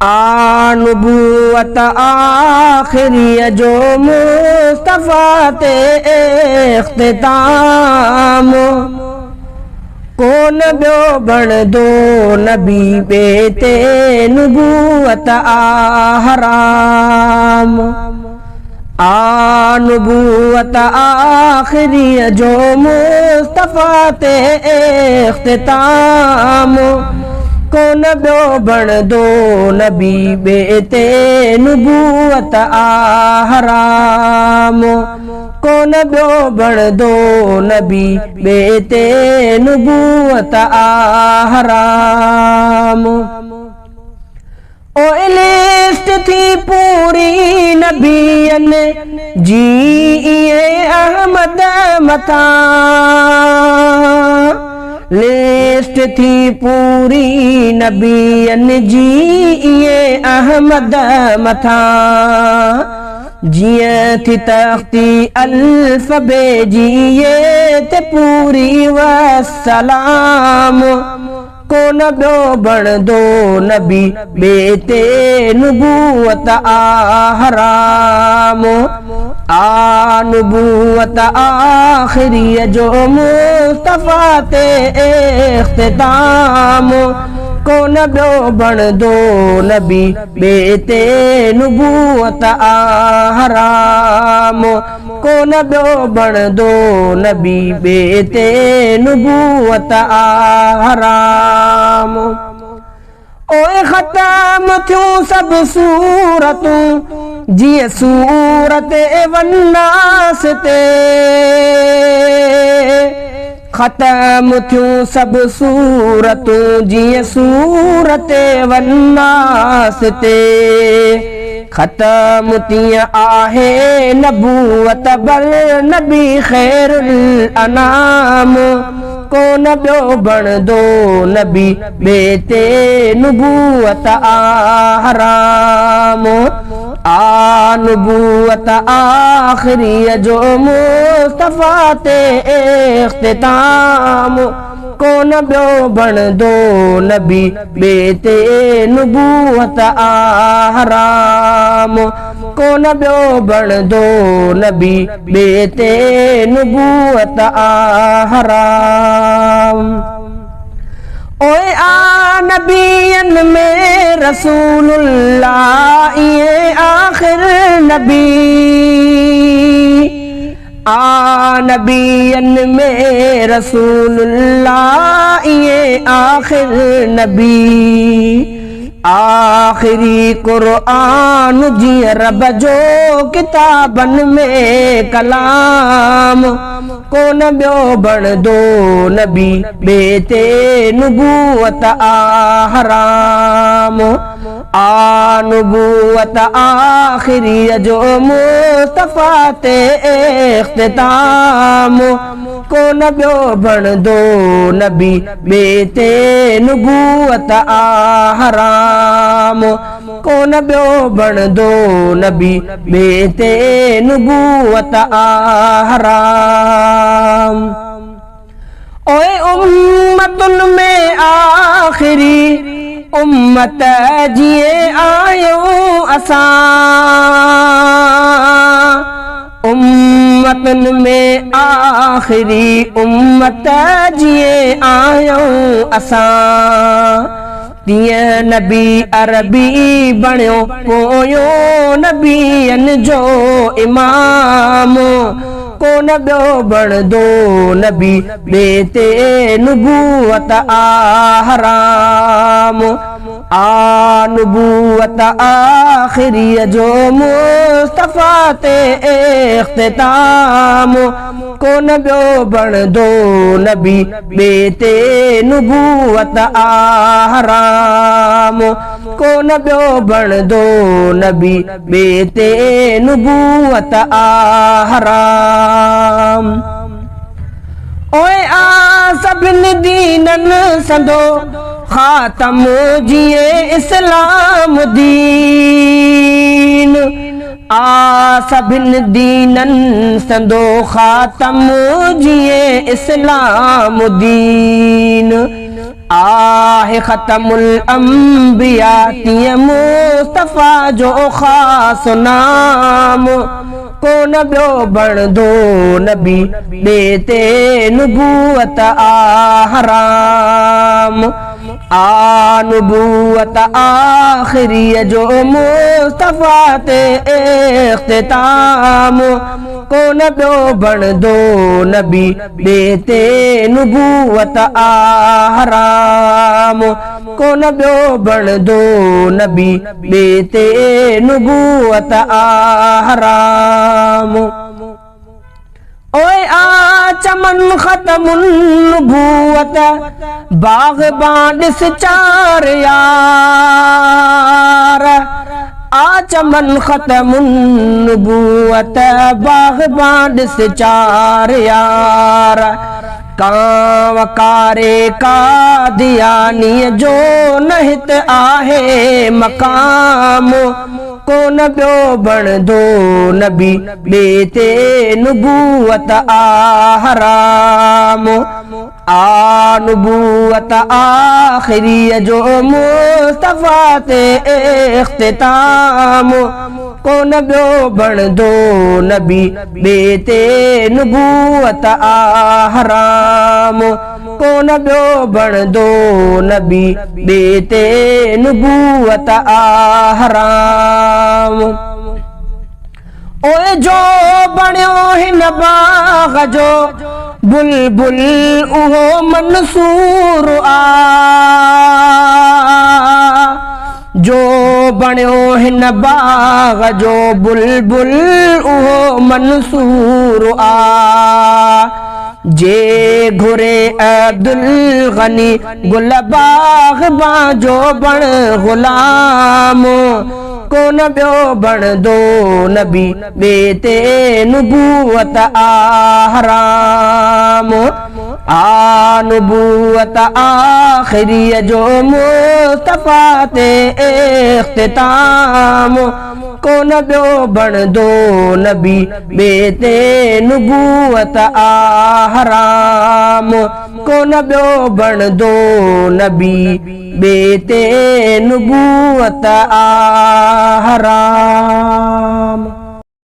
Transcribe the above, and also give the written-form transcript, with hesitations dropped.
آ نبوت آخريءَ جو مصطفيٰ تي اختتام، ڪونه ٻيو بڻندو نبي ٻئي تي نبوت آ حرام. آ نبوت آخريءَ جو مصطفيٰ تي اختتام، ڪونه ٻيو بڻندو نبي ٻئي تي نبوت آ حرام. ڪونه ٻيو بڻندو نبي ٻئي تي نبوت آ حرام. او لسٽ ٿي پوري نبين جي احمد مٿان، لسٽ ٿي پوري نبين جي احمد مٿان. جيئن ٿي تختي الف بي جي تي پوري وسلام، ڪونه ٻيو بڻندو نبي ٻئي تي نبوت آ حرام. آ نبوت آخريءَ جو مصطفيٰ تي اختتام، ڪونه ٻيو بڻندو نبي ٻئي تي نبوت آ حرام. ڪونه ٻيو بڻندو نبي ٻئي تي نبوت آ حرام. اوءِ ختم ٿيون سڀ سورتون جيئن سورت وناس تي، ختم ٿيون سڀ سورتون جيئن سورت وناس تي. ختم تيئن آهي نبوت بر نبي خير انام، ڪونه ٻيو بڻندو نبي ٻئي تي نبوت آ حرام. آ نبوت آخريءَ جو مصطفيٰ تي اختتام، ڪونه ٻيو بڻندو نبي ٻئي تي نبوت آ حرام. ڪونه ٻيو بڻندو نبي ٻئي تي نبوت آ حرام. اوءِ آ نبين ۾ رسول الله آخر نبي، آ نبين ۾ رسول الله آخر نبي. آخري قرآن جيئن رب جو ڪتابن ۾ ڪلام، ڪونه ٻيو بڻندو نبي ٻئي تي نبوت آ حرام. آ نبوت آخريءَ جو مصطفيٰ تي اختتام، ڪونه ٻيو بڻندو نبي ٻئي تي نبوت آ حرام. ڪونه ٻيو بڻندو نبي ٻئي تي نبوت آ حرام. اوءِ امتن ۾ آخري امت جيئن آهيون اسان، امتن ۾ آخري امت جيئن آهيون اسان. تيئن نبي عربي بڻيو پويون نبين جو امام، ڪونه ٻيو بڻندو نبي ٻئي تي نبوت آ حرام. آ نبوت آخريءَ جو مصطفيٰ تي اختتام، ڪونه ٻيو بڻندو نبي ٻئي تي نبوت آ حرام. ڪونه ٻيو بڻندو نبي ٻئي تي نبوت آ حرام. اوءِ آ سڀني دينن سندو خاتم جيئن اسلام دين، آ سڀن دينن سندو خاتم جيئن اسلام دين. آهي ختم الانبياء تيئن مصطفيٰ جو خاص نام. ڪونه ٻيو بڻندو نبي ٻئي تي نبوت آ حرام. آ نبوت آخريء جو مصطفيٰ تي اختتام. ڪونه ٻيو بڻندو نبي ٻئي تي نبوت آ حرام. ڪونه ٻيو بڻندو نبي ٻئي تي نبوت آ حرام. اوء آ چمن ختم النبوت باغبان ڏس چار يار. آ چمن ختم النبوت باغبان ڏس چار يار. ڪانء ڪاري قاديانيء جو نه هت آهي مقام. ڪونه ٻيو بڻندو نبي ٻئي تي نبوت آ حرام. آ نبوت آخريء جو مصطفيٰ تي اختتام. ڪونه ٻيو بڻندو نبي ٻئي تي نبوت آ حرام. ڪونه ٻيو بڻندو نبي ٻئي تي نبوت آ حرام. اوء جو بڻيو هن باغ جو بلبل اهو منصور آ. جو بڻيو هن باغ جو بلبل اهو منصور آ. جي گهري عبدالغني گل باغبان جو بڻ غلام. ڪونه ٻيو بڻندو نبي ٻئي تي نبوت آ حرام. آ نبوت آخريء جو مصطفيٰ تي اختتام. ڪونه ٻيو بڻندو نبي ٻئي تي نبوت آ حرام. ڪونه ٻيو بڻندو نبي ٻئي تي نبوت آ حرام.